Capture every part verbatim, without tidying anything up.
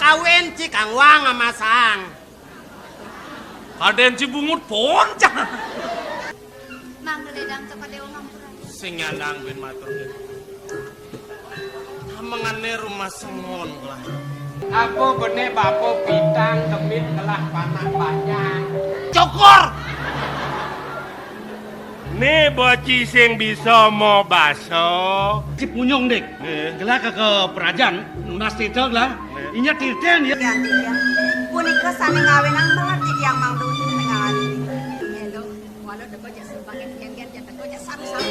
Kawin ci kang wang amasang. Kadén ci bungut poncang. Mangga ledang ka Padewa ngampura. Sing nyandang bin matur. Tamengané rumah sengon lah. Apa bené bapa pitang demit ngelah panak banyak. Cukur. Né bocah sing bisa mobasa. Ci Punyung, Dik. Nggih. Gelah ka, ka perajan, nunas tita gelah. Nggih. Inya titén ya. Tiang, tiang. Punika sané ngawinang melah titiang mangdun ning ngawani. Nggih, Dok. Walau teka jak sembangin kengken, jak teka jak saru-saru.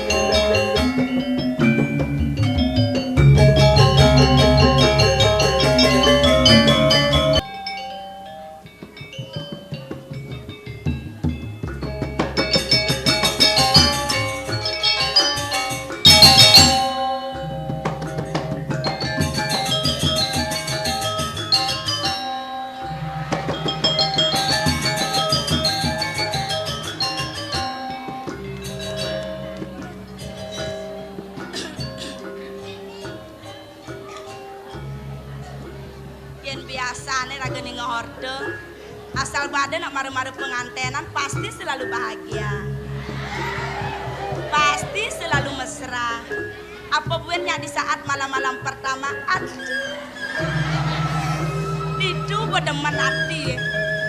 Yén biasané raga ning orta, asal pada nak mara-mara pengantenan, pasti selalu bahagia. Pasti selalu mesra. Apa buin nyak di saat malam-malam pertama, aduh. Ditu gua demen ati.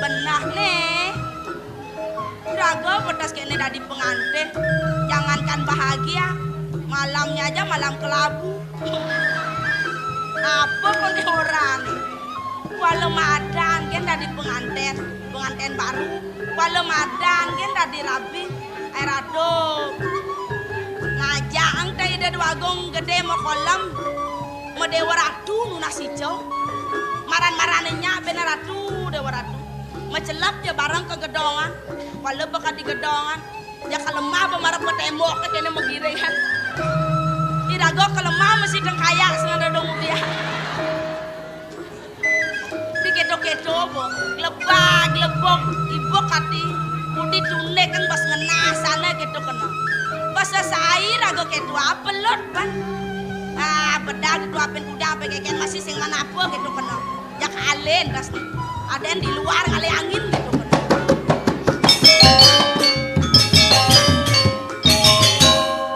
Benah né. Raga pedas kéné dadi pengantin. Jangankan bahagia, malamnya aja malam kelabu. Apa koné orané? Wala madan gén dadi pengantin, pengantin baru. Wala madan gén dadi rabi. Ai ratu. Ngajak engta Ida Déwa Agung Gedé makolem. Madéwa ratu nunas ijo. Maran-marané nyak béna ratu, déwa ratu. Macelep ja bareng ka gedongan. Wala baka di gedongan. Ya kalemah ba marep ka témbok kéné magiringan. Iraga kalemah mesti dengkayak sing ada dong dia. Di kéto-kéto apa? Glebag, glebog, ibuk ati. Putih tunik kan bas ngenah sana kéto kena. Bas sesai raga kéto apa lut ban. Ah, bedah ditu apin kuda apa kékén masih sing mana apa kéto kena. Ya kalén bas ni. Ada yang di luar ngalih angin kéto kena.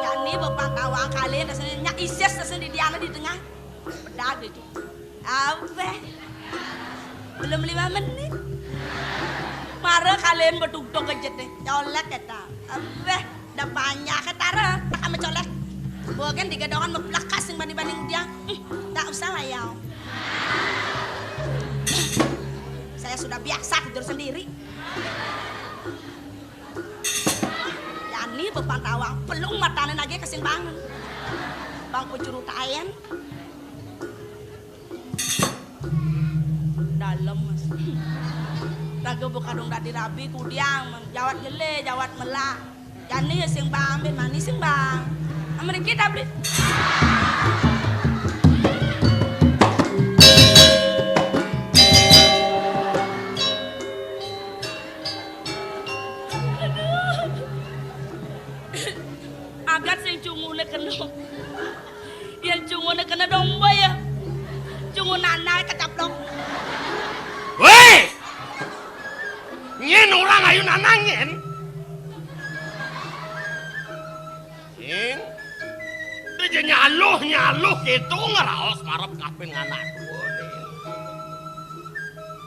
Jani bepantawang kalén rasanya nyak isis rasanya di diana di tengah. Bedah gitu. Apa? Belum lima menit. Mara kalén bedugdug aja deh. Colek kéta. Apa? Dah banyak ketara. Tak sama colek. Bukan di gedongan meblekas sing banding-banding dia. Hmm, tak usah lah ya. Saya sudah biasa tidur sendiri. Yani bepantawang, pelung matané nagih kesimbangan. Bang pecuru taén. Dalem, Mas. Raga bekadung dadi rabi, kudiang, jawat jelé, jawat melah. Yani ya sing bang, ben manis sing bang. Amriki tabli. Aduh. Agat sing cunguné kena. Yén cunguné kena domba ya. Cungun anak kecaplok. Wéh! Nyén orang ayu nanang nyén. Sing. Dia nyaluh-nyaluh gitu ngeraos marep kapin nganak.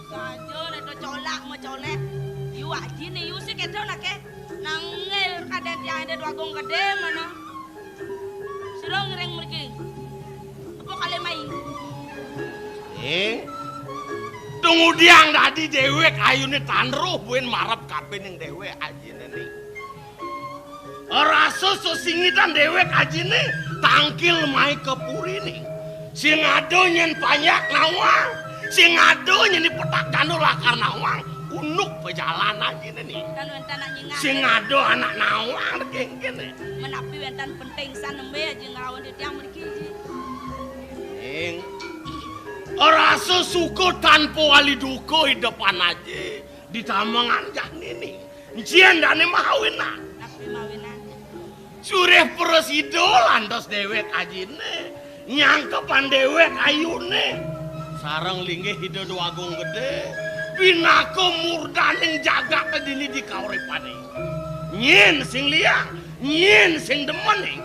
Saja nek to colak mau colek. Yu aji nih, yu sih kedo nak ke. Nangil kadén tiang ada dua gong gedé mana. Sira ngiring mriki. Apa kalih mai? Eh, tunggu diang dadi déwék ayuné tanruh buin marep kabin ning déwék ajiné ni. Rasa sesingitan déwék ajiné tangkil mai ke puriné. Sing ada nyén panjak nawang, sing ada nyén di petak jando lakar nawang, unuk pejalan ajiné ni. Kan wénten anak nyingat. Sing ada anak nawang kéngkéné. Menapi wénten penting san nembé aji nglawan titiang mriki, Ji. Ning, rasa suka tanpa wali duka idepan aji ditamengan jani ni. Encén dané mawinan. Napi mawinan? Surih prasida lantas déwék ajiné, nyangkepan déwék ayuné. Sareng linggih Ida Dwagung Gedé, pinaka murdaning jagat dini di kauripané. Nyén sing liang, nyén sing demening.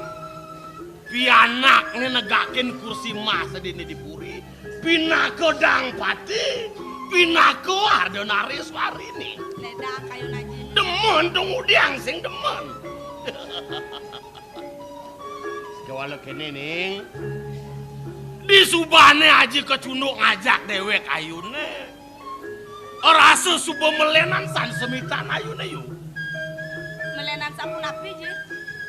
Pianakné negakin kursi mas dini di puri, pinaka dang pati, pinaka Ardanariswariné. Ledang kayun aji. Demen to ngudiang sing demen. Kéwala kéné, Ning. Disubané aji kacunduk ngajak déwék ayuné. Rasa suba melénan san semitan ayuné, Yu. Melénan sapunapi, Ji?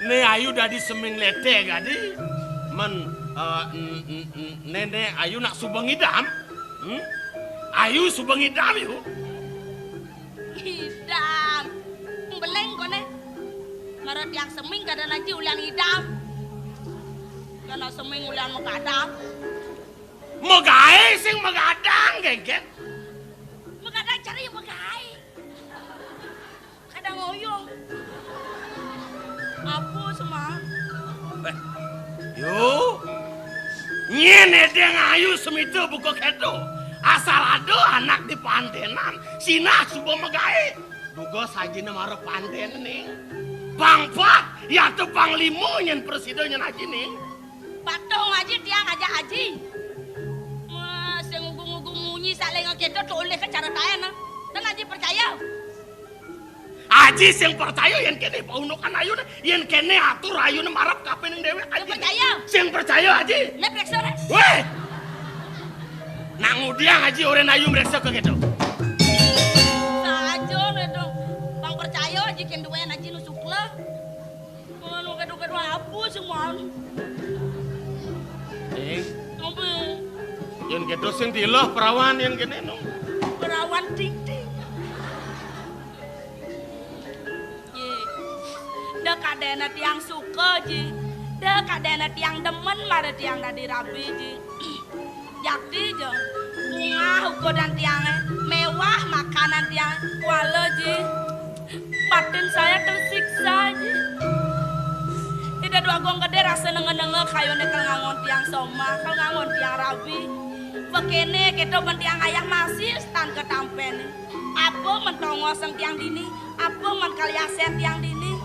Né ayu dadi seming lété gadi. Men, eh, n-, n-, n-, né, né ayu nak suba ngidam. Hmm? Ayu suba ngidam, Yu. Ngidam. Mbeleng koné. Mara tiang seming kadén aji ulian ngidam. Yén seming ulian makadang. Magaé sing magadang, Génggén. Magadang cari magaé. Kadang ngoyong. Apa, Semar? Eh, Yu. Nyén édéng ayu semita buka kéto. Asal ada anak di panténan, sinah suba magaé. Dugas ajiné mara pantén, Ning. Pang pat, ya to pang lima nyén prasida nyén aji, Ning. Patung aji tiang ajak aji. Wah, sing ngugu-ngugu munyi salénga kéto tolih ka cara taén, ah. Ten aji percaya. Aji sing percaya yén kéné paundukan ayuné, yén kéné atur ayuné marep kapining déwék aji. Sing percaya. Sing percaya, Aji. Né preksa, Rek. Wéh. Nak ngudiang aji orén ayu mreksa ka kéto. Saja né to. Pang percaya aji kén duén aji nu sukla. Anu, kedu-kedu apa sih, Mon? Ning. Apa? Yén kéto sing tileh perawan yén kéné, no. Perawan ting-ting. Ji. Da kadéna tiang suka, Ji. Da kadéna tiang demen mara tiang dadi rabi, Ji. Jakti ja. Bungah ukudan tiangé, méwah makanan tiang. Kuala, Ji. Batin saya tersiksa, Ji. Ida Dwagung Gedé rasa nenga-nenga kayuné kal ngangon tiang somah, kal ngangon tiang rabi. Bekéné kéto ban tiang ayah masih tan ketampén. Apa men tongosang tiang dini? Apa men kaliasén tiang dini?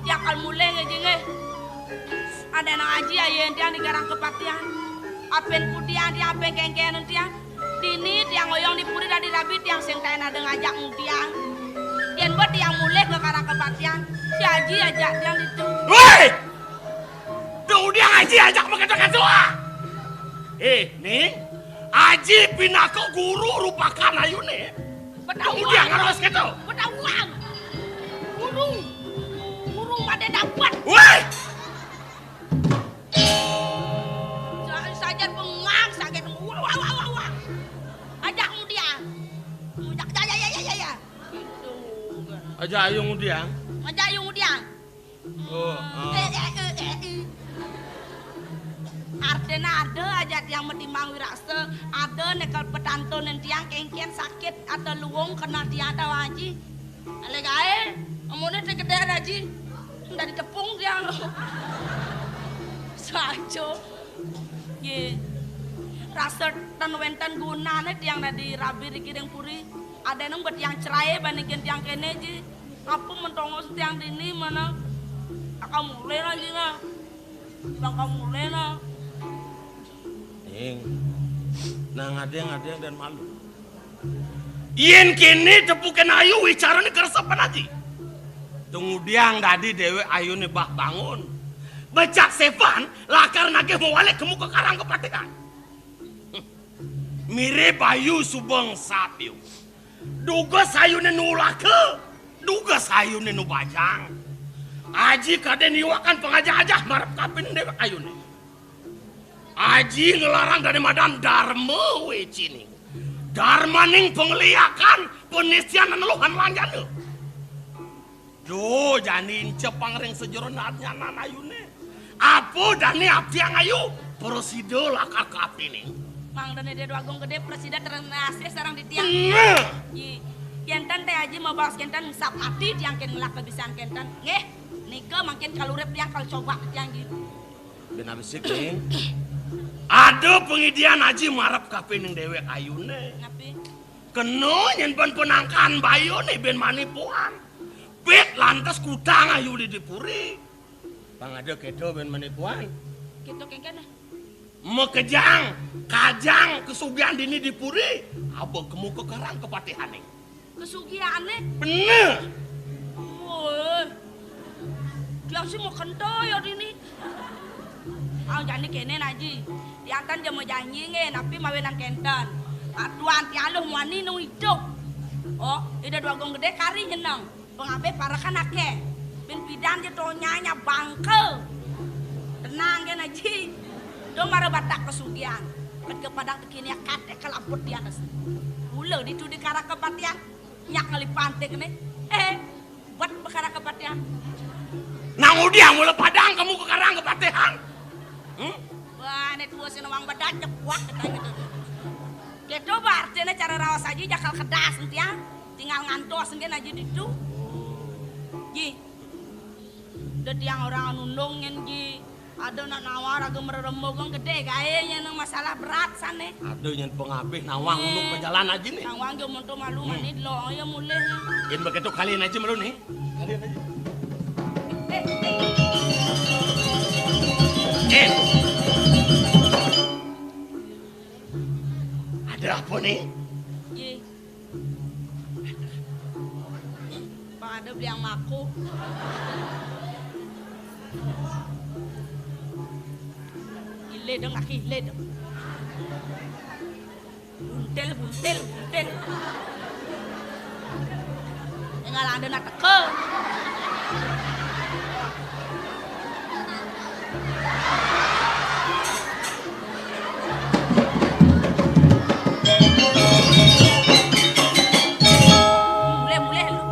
Tiang kal mulih, Ji, nggih. Ada nang aji ayén tiang di garang kepatihan. Apin kudian tiang, apin kéngkénan tiang. Dini tiang ngoyong di puri dadi rabi tiang sing taén ada ngajak ngudiang. Yén ba tiang mulih ka karang kepatihan, si Aji ajak tiang ditu. Wéh! Ngudiang Aji ajak makéto-kéto, ah! Eh, Ning, Aji pinaka guru rupakan ayuné. Ngudiang ngaros kéto. Betahuan. Guru. Guru madé dapat. Wéh! Sa-, sajan bengang, sajan wah, wah, wah, wah, wah. Ajak ngudiang. Ajak, ya, ya, ya, ya, ya, ya. Ajak ayu ngudiang. Ajak ayu ngudiang. Oh, eh, eh, eh, eh, eh. Artiné ada aja tiang matimbang wirasa, ada nékal petantunan tiang kéngkén sakit atau luung kena tiang tahu aji. Alé gaé, amuné té gedé aji. Dari tepung tiang. Saja. Nggih. Rasa tan wénten gunané tiang dadi rabi di kiring puri. Ada nang bet tiang cerai bandingin tiang kéné, Ji. Apa men tongos tiang dini mana? Akang mulih lah, Ji, nah. Akang mulih lah. Ning, nang adéng-adéng dan malu. Yén kéné tepukin ayu wicarané keresepan aji. Ngudiang dadi déwék ayuné bah bangun. Becak sepan lakar nagih mawalik kemu ka karang kepatihan. Mirib ayu suba ngesap, Yu. Dugas ayuné nu laka, dugas ayuné nu bajang. Aji kadén iwakan pangajah-ajah marep kapin déwék ayuné. Aji nglarang dané madan Darma Wécining. Darmaning pangliakan, panisian neluhan lanjana. Duh, jani incepang ring sajeroning nyanan ayuné. Apa dané abdiang ayu? Prasida lakar kapining. Mangdané Ida Dwagung Gedé prasida terima kasih sareng titiang. Nah. Ji, kénten té Aji mabaos kénten ngesap ati tiang kén ngelak kebisan kénten. Nggih, nika mangkin kal urip tiang kal coba tiang, Ji. Bén abisik, Ning. Ada pangidian Aji marep kapining déwék ayuné. Napi? Kena nyén ban panangkan bayuné bén manipuan. Pit lantas kutang ayu di, di puri. Pang ada kéto bén manipuan. Kéto kéngkén. Makejang, kajang kasugihan dini di puri, aba kemu ka karang kapatihané. Kasugihané? Bener. Woi. Tiang sih mau kento ya dini. Ah, jani kéné, Aji. Tiang tan ja majanji nggih, napi mawinan kénten. Atuan tiang luh muani nu idup. Oh, Ida Dwagung Gedé kari nyeneng. Pangabih parekan akéh. Bin pidan ja to nyanya bangka. Tenang gén, Aji. To mara batak kasugihan. Ket ka padang tekini katé kalabut di atas. Mula ditu di karang kapatihan. Nyak ngalih pantik né. Eh, bet ba karang kapatihan. Nang udiang mula padang kamu ka karang kapatihan. Hmm? Wah, né tua sing nawang bedak cepuak katanya gitu. Kéto ba artiné cara raos Aji jakal kedas entian. Tinggal ngantos nggih Aji ditu. Ji. Da tiang orang anu nundung nyén Ji. Ada nak nawang raga marerembug gedé gaé nyén masalah berat sané. Ada nyén pangabih nawang unduk ka jalan Aji né. Nawang ja monto malu mani delo ya mulih. Yén begitu kalian aja malu né. Kalian aja. Eh, eh. Eh. Ada apa né? Ji. Pang ada beli yang mako. Gile dong, aki gile dong. Buntil, buntil, buntil. Tinggal ada nak teka. Mulih, mulih lu.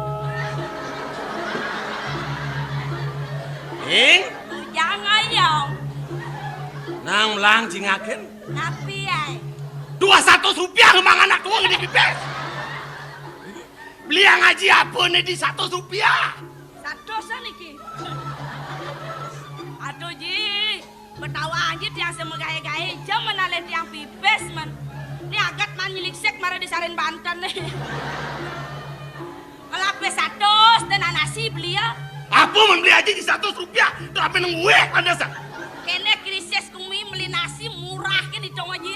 Ing? Jangan ya. Nang melang cingakin. Napi ai? Dua satus rupiah mang anak tua gedé pipis. Beli yang Aji apa né di satus rupiah? Satus niki. Aduh, Ji. Betawa Aji tiang sing magaé-gaé ja men alih tiang pipis men. Né agat man nyeliksik mara di Saren Banten né. Ngelapis satus, dan nasi beli ya. Apa men beli Aji di satus rupiah? Tapi nang uéh panas ah. Kéné krisis kumi meli nasi murah ké di tong Aji.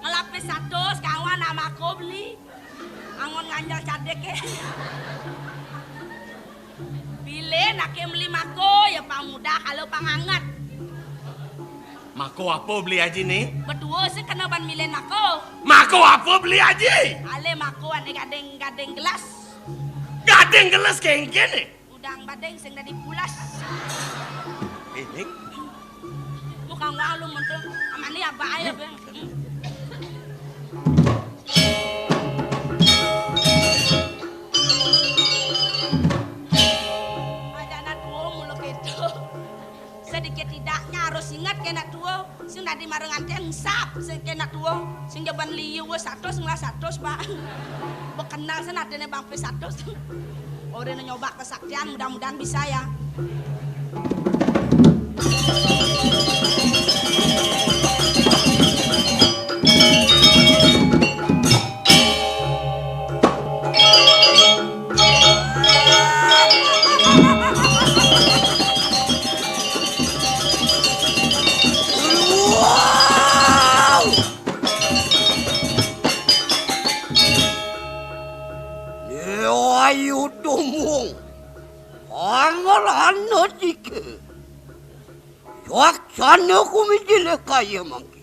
Ngelapis satus kawan ama ko beli. Angon nganjal cadék ya. Bilih naké meli mako ya pang mudah kalau pang anget. Mako apa beli Aji né? Betua sih kena ban milih mako. Mako apa beli Aji? Ale mako ané gading-gading gelas. Gading gelas kéngkén né? Udang bading sing dadi pulas. Ini? Tukang walu mentu. Amani apa aja, Bang? Ada anak tua mulu gitu. Sedikit tidaknya harus ingat kena tua. Sing dadi marang anté engsap sing kena tua. Sing jaban liu wé satus ngelah satus, Pak. Bekenal sen adene Bang Pis satus. Orene nyoba kesaktian, mudah-mudahan bisa ya. Ayu tumung, angel anak dike. Yaksana kumijile kaya mangke.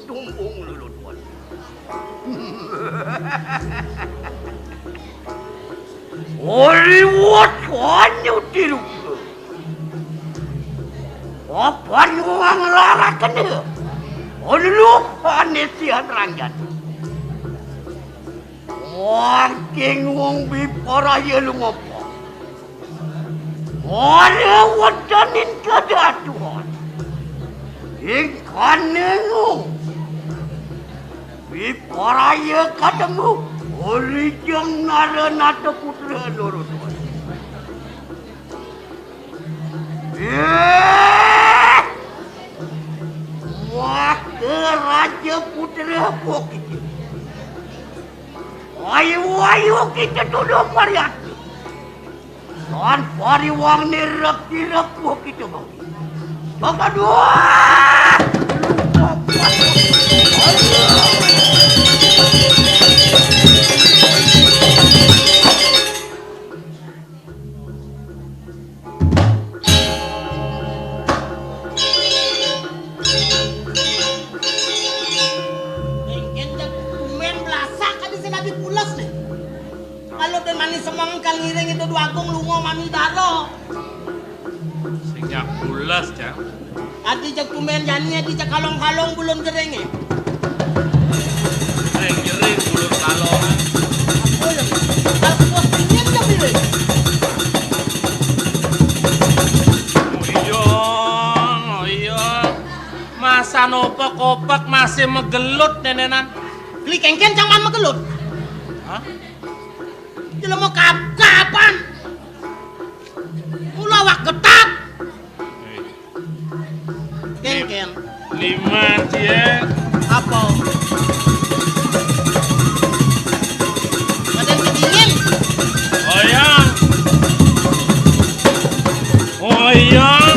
Tumbung lulutwan. Oliwat kanyu tiruka. Papan wang larakene. Oluluh anesian ranjan. Wangking wong biparaya lumapa. Ora wedanin kadatuan. Ingkane wong. Biparaya katemu. Orijeng narenata putra loro tuan. Eh! Wah, Raja Putra Bukit. Ayo-ayo kita tuduh variasi. Tan pariwang nirep-nirep kita bang. Bang kedua. Engken jak tumen belasak kadi sing adi pules nih. Kalau den mani semeng kal ngiring itu dua agung lunga mani dara. Sing nyak pules, Cang. Adi jak tumen jani, adi jak kalong-kalong bulun keringe. Sing ngiring bulun kalong. Oh iya. Kalau puas dingin ya pilih. Oh iya, oh iya. Masa nopo kopak masih megelut nenenan. Beli kengken cang man megelut. Hah? Jelema kap-kapan. Mula awak getap. Hei. Kengken. Liman cie. Apa? Badan kedingin. Oyang. Oyang.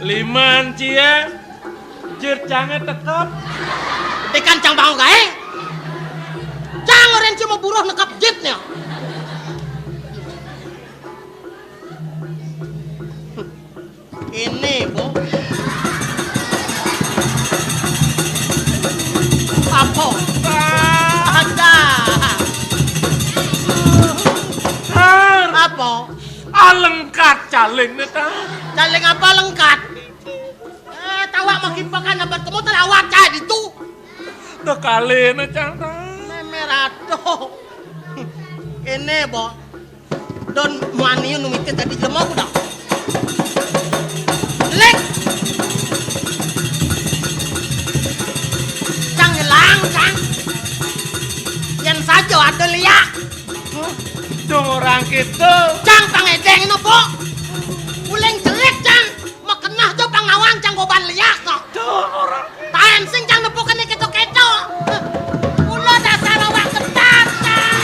Liman cie. Jit cange tekep. Tekan cang bangun kae. Cang orang cuma buruh nekap jitnya. Ini, Bu. Apa? Ada. Apa? Alengkat caling ne ta. Caling apa lengkat? Eh, tawak makipakan abad kamu terawat cah ditu. Dah kalena cang ta. Memer atuh. Ini, Bo. Don muani nu mitit tadi jelema ku dah. Lek. Cang nyelang, cang. Yang saja ada liak. Hah? Dong orang kita. Cang pangedeng nopo. Uling jelek, cang. Makenah jo pangawang cang goban liak kok. Taen sing cang nepukane keto-keto. Kula dasar awak ketat, cang.